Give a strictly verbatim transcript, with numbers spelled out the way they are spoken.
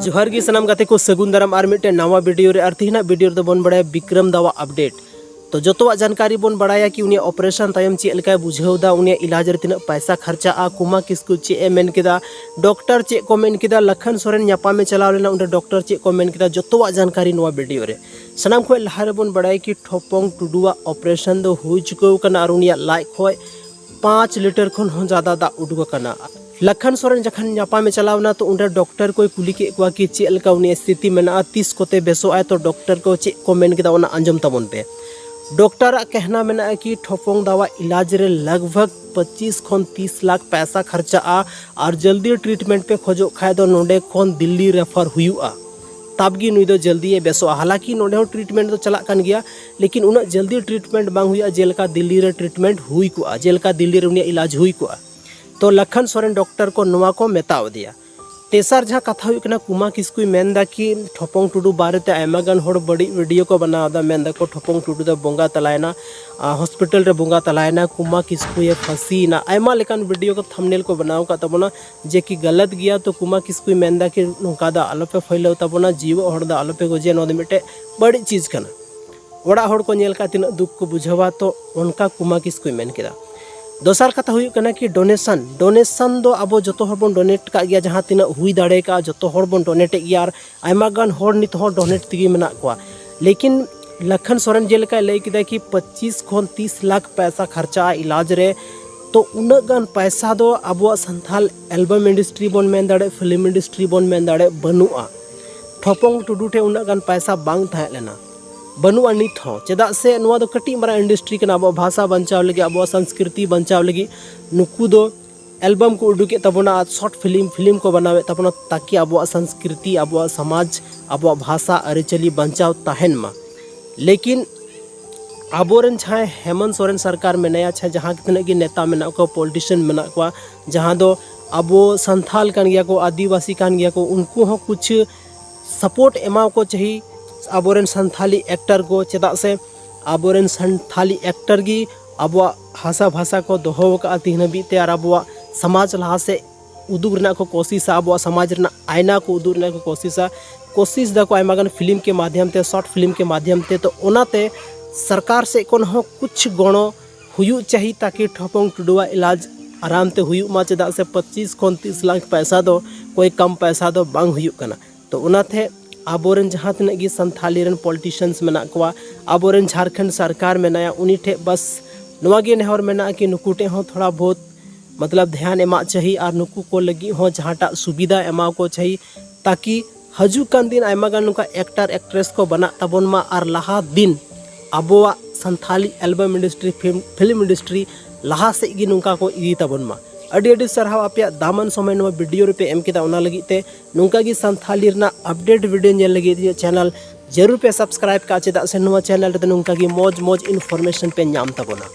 ᱡᱚᱦᱟᱨ ᱜᱮ ᱥᱟᱱᱟᱢ ᱜᱟᱛᱮ ᱠᱚ, ᱥᱟᱹᱜᱩᱱ ᱫᱟᱨᱟᱢ ᱟᱨ ᱢᱤᱫᱴᱮᱱ ᱱᱟᱣᱟ ᱵᱷᱤᱰᱤᱭᱳ ᱨᱮ᱾ ᱟᱨ ᱛᱮᱦᱮᱧᱟᱜ ᱵᱷᱤᱰᱤᱭᱳ ᱨᱮᱫᱚ ᱵᱚᱱ ᱵᱟᱲᱟᱭᱟ ᱵᱤᱠᱨᱚᱢ ᱫᱟᱣᱟᱜ ᱟᱯᱰᱮᱴ᱾ ᱛᱚ ᱡᱚᱛᱚᱣᱟᱜ ᱡᱟᱱᱠᱟᱨᱤ ᱵᱚᱱ ᱵᱟᱲᱟᱭᱟ ᱠᱤ ᱩᱱᱤᱭᱟᱜ ᱚᱯᱟᱨᱮᱥᱚᱱ ᱛᱟᱭᱚᱢ ᱪᱮᱫ ᱞᱮᱠᱟᱭ ᱵᱩᱡᱷᱟᱹᱣ ᱮᱫᱟ, ᱩᱱᱤᱭᱟᱜ ᱤᱞᱟᱡᱽ ᱨᱮ ᱛᱤᱱᱟᱹᱜ ᱯᱟᱭᱥᱟ ᱠᱷᱟᱨᱪᱟᱜᱼᱟ, ᱠᱩᱢᱟ ᱠᱤᱥᱠᱩ ᱪᱮᱫ ᱮ ᱢᱮᱱ ᱠᱮᱫᱟ, ᱰᱚᱠᱴᱚᱨ ᱪᱮᱫ ᱠᱚ ᱢᱮᱱ ᱠᱮᱫᱟ, ᱞᱟᱠᱷᱟᱱ ᱥᱚᱨᱮᱱ ᱧᱟᱯᱟᱢᱮ ᱪᱟᱞᱟᱣ ᱞᱮᱱᱟ, ᱚᱸᱰᱮ ᱰᱚᱠᱴᱚᱨ ᱪᱮᱫ ᱠᱚ ᱢᱮᱱ ᱠᱮᱫᱟ, ᱡᱚᱛᱚᱣᱟᱜ ᱡᱟᱱᱠᱟᱨᱤ ᱱᱚᱣᱟ ᱵᱷᱤᱰᱤᱭᱳ ᱨᱮ᱾ ᱥᱟᱱᱟᱢ ᱠᱷᱚᱱ ᱞᱟᱦᱟ ᱨᱮᱵᱚᱱ ᱵᱟᱲᱟᱭᱟ ᱠᱤ ᱴᱷᱚᱯᱚᱝ ᱴᱩᱰᱩᱣᱟᱜ ᱚᱯᱟᱨᱮᱥᱚᱱ ᱫᱚ ᱦᱩᱭ ᱪᱩᱠᱟᱹᱣ ᱠᱟᱱᱟ ᱟᱨ ᱩᱱᱤᱭᱟᱜ ᱞᱟᱡ ᱠᱷᱚᱱ ᱯᱟᱸᱪ ᱞᱤᱴᱟᱨ ᱠᱷᱚᱱ ᱦᱚᱸ ᱡᱟᱫᱟ ᱫᱟᱜ ᱩᱰᱩᱠ ᱟᱠᱟᱱᱟ᱾ ᱞᱟᱠᱷᱟᱱ ᱥᱚᱨᱮᱱ ᱡᱚᱠᱷᱚᱱ ᱧᱟᱯᱟᱢᱮ ᱪᱟᱞᱟᱣ ᱮᱱᱟ, ᱛᱚ ᱚᱸᱰᱮ ᱰᱚᱠᱴᱚᱨ ᱠᱚᱭ ᱠᱩᱞᱤ ᱠᱮᱫ ᱠᱚᱣᱟ ᱠᱤ ᱪᱮᱫ ᱞᱮᱠᱟ ᱩᱱᱤᱭᱟᱜ ᱥᱛᱷᱤᱛᱤ ᱢᱮᱱᱟᱜᱼᱟ, ᱛᱤᱥ ᱠᱚᱛᱮ ᱵᱮᱥᱚᱜ ᱟᱭ᱾ ᱛᱚ ᱰᱚᱠᱴᱚᱨ ᱠᱚ ᱪᱮᱫ ᱠᱚ ᱢᱮᱱ ᱠᱮᱫᱟ, ᱚᱱᱟ ᱟᱸᱡᱚᱢ ᱛᱟᱵᱚᱱ ᱯᱮ᱾ ᱰᱚᱠᱴᱚᱨᱟᱜ ᱠᱮᱦᱱᱟ ᱢᱮᱱᱟᱜᱼᱟ ᱠᱤ ᱴᱷᱚᱯᱚᱝ ᱫᱟᱣᱟᱜ ᱤᱞᱟᱡᱽ ᱨᱮ ᱞᱟᱜᱽ ᱵᱷᱟᱜᱽ ᱯᱚᱸᱪᱤᱥ ᱠᱷᱚᱱ ᱛᱤᱥ ᱞᱟᱠᱷ ᱯᱟᱭᱥᱟ ᱠᱷᱟᱨᱪᱟᱜᱼᱟ, ᱟᱨ ᱡᱚᱞᱫᱤ ᱴᱨᱤᱴᱢᱮᱱᱴ ᱯᱮ ᱠᱷᱚᱡᱚᱜ ᱠᱷᱟᱡ ᱫᱚ ᱱᱚᱸᱰᱮ ᱠᱷᱚᱱ ᱫᱤᱞᱞᱤ ᱨᱮᱯᱷᱟᱨ ᱦᱩᱭᱩᱜᱼᱟ, ᱛᱟᱵ ᱜᱮ ᱱᱩᱭ ᱫᱚ ᱡᱚᱞᱫᱤ ᱮ ᱵᱮᱥᱚᱜᱼᱟ᱾ ᱦᱟᱞᱟᱠᱤ ᱱᱚᱸᱰᱮ ᱦᱚᱸ ᱴᱨᱤᱴᱢᱮᱱᱴ ᱫᱚ ᱪᱟᱞᱟᱜ ᱠᱟᱱ ᱜᱮᱭᱟ, ᱞᱮᱠᱤᱱ ᱩᱱᱟᱹᱜ ᱡᱚᱞᱫᱤ ᱴᱨᱤᱴᱢᱮᱱᱴ ᱵᱟᱝ ᱦᱩᱭᱩᱜᱼᱟ ᱡᱮᱞᱮᱠᱟ ᱫᱤᱞᱞᱤ ᱨᱮ ᱴᱨᱤᱴᱢᱮᱱᱴ ᱦᱩᱭ ᱠᱚᱜᱼᱟ, ᱡᱮᱞᱮᱠᱟ ᱫᱤᱞᱞᱤ ᱨᱮ ᱩᱱᱤᱭᱟᱜ ᱤᱞᱟᱡᱽ ᱦᱩᱭ ᱠᱚᱜᱼᱟ᱾ ᱛᱚ ᱞᱟᱠᱷᱟᱱ ᱥᱚᱨᱮᱱ ᱰᱚᱠᱴᱚᱨ ᱠᱚ ᱱᱚᱣᱟ ᱠᱚ ᱢᱮᱛᱟᱣ ᱟᱫᱮᱭᱟ᱾ ᱛᱮᱥᱟᱨ ᱡᱟᱦᱟᱸ ᱠᱟᱛᱷᱟ ᱦᱩᱭᱩᱜ ᱠᱟᱱᱟ, ᱠᱩᱢᱟ ᱠᱤᱥᱠᱩᱭ ᱢᱮᱱᱫᱟ ᱠᱤ ᱴᱷᱚᱯᱚᱝ ᱴᱩᱰᱩ ᱵᱟᱨᱮᱛᱮ ᱟᱭᱢᱟ ᱜᱟᱱ ᱦᱚᱲ ᱵᱟᱹᱲᱤᱡ ᱵᱷᱤᱰᱤᱭᱳ ᱠᱚ ᱵᱮᱱᱟᱣ ᱮᱫᱟ, ᱢᱮᱱᱫᱟ ᱠᱚ ᱴᱷᱚᱯᱚᱝ ᱴᱩᱰᱩ ᱫᱚ ᱵᱚᱸᱜᱟ ᱛᱟᱞᱟᱭᱮᱱᱟ, ᱟᱨ ᱦᱚᱥᱯᱤᱴᱟᱞ ᱨᱮ ᱵᱚᱸᱜᱟ ᱛᱟᱞᱟᱭᱮᱱᱟ, ᱠᱩᱢᱟ ᱠᱤᱥᱠᱩᱭᱮ ᱯᱷᱟᱸᱥᱤᱭᱮᱱᱟ, ᱟᱭᱢᱟ ᱞᱮᱠᱟᱱ ᱵᱷᱤᱰᱤᱭᱳ ᱠᱚ ᱛᱷᱟᱢᱵᱱᱮᱞ ᱠᱚ ᱵᱮᱱᱟᱣ ᱟᱠᱟᱫ ᱛᱟᱵᱚᱱᱟ, ᱡᱮ ᱠᱤ ᱜᱟᱞᱟᱛ ᱜᱮᱭᱟ᱾ ᱛᱚ ᱠᱩᱢᱟ ᱠᱤᱥᱠᱩᱭ ᱢᱮᱱᱫᱟ ᱠᱤ ᱱᱚᱝᱠᱟ ᱫᱚ ᱟᱞᱚᱯᱮ ᱯᱷᱟᱹᱭᱞᱟᱹᱣ ᱛᱟᱵᱚᱱᱟ, ᱡᱤᱣᱮᱫ ᱦᱚᱲ ᱫᱚ ᱟᱞᱚᱯᱮ ᱜᱚᱡᱮᱭᱟ, ᱱᱚᱣᱟ ᱫᱚ ᱢᱤᱫᱴᱮᱡ ᱵᱟᱹᱲᱤᱡ ᱪᱤᱡᱽ ᱠᱟᱱᱟ᱾ ᱚᱲᱟᱜ ᱦᱚᱲ ᱠᱚ ᱧᱮᱞ ᱠᱷᱟᱡ ᱛᱤᱱᱟᱹᱜ ᱫᱩᱠ ᱠᱚ ᱵᱩᱡᱷᱟᱹᱣᱟ, ᱛᱚ ᱚᱱᱠᱟ ᱠᱩᱢᱟ ᱠᱤᱥᱠᱩᱭ ᱢᱮᱱ ᱠᱮᱫᱟ᱾ ᱫᱚᱥᱟᱨ ᱠᱟᱛᱷᱟ ᱦᱩᱭᱩᱜ ᱠᱟᱱᱟ ᱠᱤ ᱰᱳᱱᱮᱥᱚᱱ᱾ ᱰᱳᱱᱮᱥᱚᱱ ᱫᱚ ᱟᱵᱚ ᱡᱚᱛᱚ ᱦᱚᱲ ᱵᱚᱱ ᱰᱳᱱᱮᱴ ᱠᱟᱜ ᱜᱮᱭᱟ, ᱡᱟᱦᱟᱸ ᱛᱤᱱᱟᱹᱜ ᱦᱩᱭ ᱫᱟᱲᱮ ᱠᱟᱜᱼᱟ ᱡᱚᱛᱚ ᱦᱚᱲ ᱵᱚᱱ ᱰᱳᱱᱮᱴ ᱮᱫ ᱜᱮᱭᱟ, ᱟᱨ ᱟᱭᱢᱟ ᱜᱟᱱ ᱦᱚᱲ ᱱᱤᱛ ᱦᱚᱸ ᱰᱳᱱᱮᱴ ᱛᱮᱜᱮ ᱢᱮᱱᱟᱜ ᱠᱚᱣᱟ᱾ ᱞᱮᱠᱤᱱ ᱞᱟᱠᱷᱟᱱ ᱥᱚᱨᱮᱱ ᱡᱮᱞᱮᱠᱟᱭ ᱞᱟᱹᱭ ᱠᱮᱫᱟ ᱠᱤ ᱯᱚᱸᱪᱤᱥ ᱠᱷᱚᱱ ᱛᱤᱥ ᱞᱟᱠᱷ ᱯᱟᱭᱥᱟ ᱠᱷᱟᱨᱪᱟᱜᱼᱟ ᱤᱞᱟᱡᱽ ᱨᱮ, ᱛᱚ ᱩᱱᱟᱹᱜ ᱜᱟᱱ ᱯᱟᱭᱥᱟ ᱫᱚ ᱟᱵᱚᱣᱟᱜ ᱥᱟᱱᱛᱷᱟᱞ ᱮᱞᱵᱟᱢ ᱤᱱᱰᱟᱥᱴᱨᱤ ᱵᱚᱱ ᱢᱮᱱ ᱫᱟᱲᱮᱭᱟᱜ, ᱯᱷᱤᱞᱢ ᱤᱱᱰᱟᱥᱴᱨᱤ ᱵᱚᱱ ᱢᱮᱱ ᱫᱟᱲᱮᱭᱟᱜ, ᱵᱟᱹᱱᱩᱜᱼᱟ᱾ ᱴᱷᱚᱯᱚᱝ ᱴᱩᱰᱩ ᱴᱷᱮᱱ ᱩᱱᱟᱹᱜ ᱜᱟᱱ ᱯᱟᱭᱥᱟ ᱵᱟᱝ ᱛᱟᱦᱮᱸ ᱞᱮᱱᱟ, ᱵᱟᱹᱱᱩᱜᱼᱟ ᱱᱤᱛ ᱦᱚᱸ᱾ ᱪᱮᱫᱟᱜ ᱥᱮ ᱱᱚᱣᱟ ᱫᱚ ᱠᱟᱹᱴᱤᱡ ᱢᱟᱨᱟᱝ ᱤᱱᱰᱟᱥᱴᱨᱤ ᱠᱟᱱᱟ, ᱟᱵᱚᱣᱟᱜ ᱵᱷᱟᱥᱟ ᱵᱟᱧᱪᱟᱣ ᱞᱟᱹᱜᱤᱫ, ᱟᱵᱚᱣᱟᱜ ᱥᱚᱝᱥᱠᱨᱤᱛᱤ ᱵᱟᱧᱪᱟᱣ ᱞᱟᱹᱜᱤᱫ᱾ ᱱᱩᱠᱩ ᱫᱚ ᱮᱞᱵᱟᱢ ᱠᱚ ᱩᱰᱩᱠᱮᱫ ᱛᱟᱵᱚᱱᱟ ᱟᱨ ᱥᱚᱨᱴ ᱯᱷᱤᱞᱢ, ᱯᱷᱤᱞᱢ ᱠᱚ ᱵᱮᱱᱟᱣᱮᱫ ᱛᱟᱵᱚᱱᱟ, ᱛᱟᱠᱤ ᱟᱵᱚᱣᱟᱜ ᱥᱚᱝᱥᱠᱨᱤᱛᱤ, ᱟᱵᱚᱣᱟᱜ ᱥᱚᱢᱟᱡᱽ, ᱟᱵᱚᱣᱟᱜ ᱵᱷᱟᱥᱟ ᱟᱹᱨᱤᱪᱟᱹᱞᱤ ᱵᱟᱧᱪᱟᱣ ᱛᱟᱦᱮᱱ ᱢᱟ᱾ ᱞᱮᱠᱤᱱ ᱟᱵᱚᱨᱮᱱ ᱡᱟᱦᱟᱸᱭ ᱦᱮᱢᱚᱱᱛ ᱥᱚᱨᱮᱱ ᱥᱚᱨᱠᱟᱨ ᱢᱮᱱᱟᱭᱟ, ᱪᱷᱟ-, ᱡᱟᱦᱟᱸ ᱛᱤᱱᱟᱹᱜ ᱜᱮ ᱱᱮᱛᱟ ᱢᱮᱱᱟᱜ ᱠᱚᱣᱟ, ᱯᱚᱞᱤᱴᱤᱥᱤᱭᱟᱱ ᱢᱮᱱᱟᱜ ᱠᱚᱣᱟ, ᱡᱟᱦᱟᱸ ᱫᱚ ᱟᱵᱚ ᱥᱟᱱᱛᱷᱟᱞ ᱠᱟᱱ ᱜᱮᱭᱟ ᱠᱚ, ᱟᱹᱫᱤᱵᱟᱹᱥᱤ ᱠᱟᱱ ᱜᱮᱭᱟ ᱠᱚ, ᱩᱱᱠᱩ ᱦᱚᱸ ᱠᱩᱪᱷ ᱥᱟᱯᱳᱨᱴ ᱮᱢᱟ ᱠᱚ ᱪᱟᱹᱦᱤ ᱟᱵᱚᱨᱮᱱ ᱥᱟᱱᱛᱷᱟᱞᱤ ᱮᱠᱴᱟᱨ ᱠᱚ, ᱪᱮᱫᱟᱜ ᱥᱮ ᱟᱵᱚᱨᱮᱱ ᱥᱟᱱᱛᱷᱟᱞᱤ ᱮᱠᱴᱟᱨ ᱜᱮ ᱟᱵᱚᱣᱟᱜ ᱵᱷᱟᱥᱟ ᱵᱷᱟᱥᱟ ᱠᱚ ᱫᱚᱦᱚ ᱟᱠᱟᱫᱼᱟ ᱛᱤᱦᱤᱧ ᱦᱟᱹᱵᱤᱡ ᱛᱮ, ᱟᱨ ᱟᱵᱚᱣᱟᱜ ᱥᱚᱢᱟᱡᱽ ᱞᱟᱦᱟ ᱥᱮᱫ ᱩᱫᱩᱜ ᱨᱮᱱᱟᱜ ᱠᱚ ᱠᱳᱥᱤᱥᱟ, ᱟᱵᱚᱣᱟᱜ ᱥᱚᱢᱟᱡᱽ ᱨᱮᱱᱟᱜ ᱟᱭᱱᱟ ᱠᱚ ᱩᱫᱩᱜ ᱨᱮᱱᱟᱜ ᱠᱚ ᱠᱳᱥᱤᱥᱟ, ᱠᱳᱥᱤᱥ ᱫᱟᱠᱚ ᱟᱭᱢᱟ ᱜᱟᱱ ᱯᱷᱤᱞᱢ ᱠᱮ ᱢᱟᱫᱷᱭᱚᱢ ᱛᱮ, ᱥᱚᱨᱴ ᱯᱷᱤᱞᱢ ᱠᱮ ᱢᱟᱫᱷᱭᱚᱢ ᱛᱮ᱾ ᱛᱚ ᱚᱱᱟᱛᱮ ᱥᱚᱨᱠᱟᱨ ᱥᱮᱫ ᱠᱷᱚᱱ ᱦᱚᱸ ᱠᱩᱪᱷ ᱜᱚᱲᱚ ᱦᱩᱭᱩᱜ ᱪᱟᱹᱦᱤ, ᱛᱟᱠᱤ ᱴᱷᱚᱯᱚᱝ ᱴᱩᱰᱩᱣᱟᱜ ᱤᱞᱟᱡᱽ ᱟᱨᱟᱢ ᱛᱮ ᱦᱩᱭᱩᱜ ᱢᱟ, ᱪᱮᱫᱟᱜ ᱥᱮ ᱯᱚᱸᱪᱤᱥ ᱠᱷᱚᱱ ᱛᱤᱥ ᱞᱟᱠᱷ ᱯᱚᱭᱥᱟ ᱫᱚ ᱠᱳᱭ ᱠᱟᱢ ᱯᱚᱭᱥᱟ ᱫᱚ ᱵᱟᱝ ᱦᱩᱭᱩᱜ ᱠᱟᱱᱟ᱾ ᱛᱚ ᱚᱱᱟᱛᱮ ᱟᱵᱚᱨᱮᱱ ᱡᱟᱦᱟᱸ ᱛᱤᱱᱟᱹᱜ ᱜᱮ ᱥᱟᱱᱛᱷᱟᱞᱤ ᱨᱮᱱ ᱯᱚᱞᱤᱴᱤᱥᱤᱭᱟᱱᱥ ᱢᱮᱱᱟᱜ ᱠᱚᱣᱟ, ᱟᱵᱚᱨᱮᱱ ᱡᱷᱟᱲᱠᱷᱚᱸᱰ ᱥᱚᱨᱠᱟᱨ ᱢᱮᱱᱟᱭᱟ, ᱩᱱᱤ ᱴᱷᱮᱱ ᱵᱟᱥ ᱱᱚᱣᱟ ᱜᱮ ᱱᱮᱦᱚᱨ ᱢᱮᱱᱟᱜᱼᱟ ᱠᱤ ᱱᱩᱠᱩ ᱴᱷᱮᱱ ᱦᱚᱸ ᱛᱷᱚᱲᱟ ᱵᱚᱦᱩᱛ ᱢᱚᱛᱞᱚᱵ ᱫᱷᱮᱭᱟᱱ ᱮᱢᱟᱜ ᱪᱟᱹᱦᱤ ᱟᱨ ᱱᱩᱠᱩ ᱠᱚ ᱞᱟᱹᱜᱤᱫ ᱦᱚᱸ ᱡᱟᱦᱟᱸᱴᱟᱜ ᱥᱩᱵᱤᱫᱷᱟ ᱮᱢᱟᱣ ᱠᱚ ᱪᱟᱹᱦᱤ, ᱛᱟᱠᱤ ᱦᱤᱡᱩᱜ ᱠᱟᱱ ᱫᱤᱱ ᱟᱭᱢᱟ ᱜᱟᱱ ᱱᱚᱝᱠᱟ ᱮᱠᱴᱟᱨ ᱮᱠᱴᱨᱮᱥ ᱠᱚ ᱵᱮᱱᱟᱜ ᱛᱟᱵᱚᱱ ᱢᱟ ᱟᱨ ᱞᱟᱦᱟ ᱫᱤᱱ ᱟᱵᱚᱣᱟᱜ Santhali album industry, film, film industry ᱞᱟᱦᱟ ᱥᱮᱫ ᱜᱮ ᱱᱚᱝᱠᱟ ᱠᱚ ᱤᱫᱤ ᱛᱟᱵᱚᱱ ᱢᱟ᱾ ᱟᱹᱰᱤ ᱟᱹᱰᱤ ᱥᱟᱨᱦᱟᱣ ᱟᱯᱮᱭᱟᱜ ᱫᱟᱢᱟᱱ ᱥᱚᱢᱚᱭ ᱱᱚᱣᱟ ᱵᱷᱤᱰᱤᱭᱳ ᱨᱮᱯᱮ ᱮᱢ ᱠᱮᱫᱟ, ᱚᱱᱟ ᱞᱟᱹᱜᱤᱫ ᱛᱮ᱾ ᱱᱚᱝᱠᱟ ᱜᱮ ᱥᱟᱱᱛᱷᱟᱞᱤ ᱨᱮᱱᱟᱜ ᱟᱯᱰᱮᱴ ᱵᱷᱤᱰᱤᱭᱳ ᱧᱮᱞ ᱞᱟᱹᱜᱤᱫ ᱤᱧᱟᱹᱜ ᱪᱮᱱᱮᱞ ᱡᱟᱹᱨᱩᱲ ᱯᱮ ᱥᱟᱵᱥᱠᱨᱟᱭᱤᱵ ᱠᱟᱜᱼᱟ, ᱪᱮᱫᱟᱜ ᱥᱮ ᱱᱚᱣᱟ ᱪᱮᱱᱮᱞ ᱨᱮᱫᱚ ᱱᱚᱝᱠᱟ ᱜᱮ ᱢᱚᱡᱽ ᱢᱚᱡᱽ ᱤᱱᱯᱷᱚᱨᱢᱮᱥᱚᱱ ᱯᱮ ᱧᱟᱢ ᱛᱟᱵᱚᱱᱟ᱾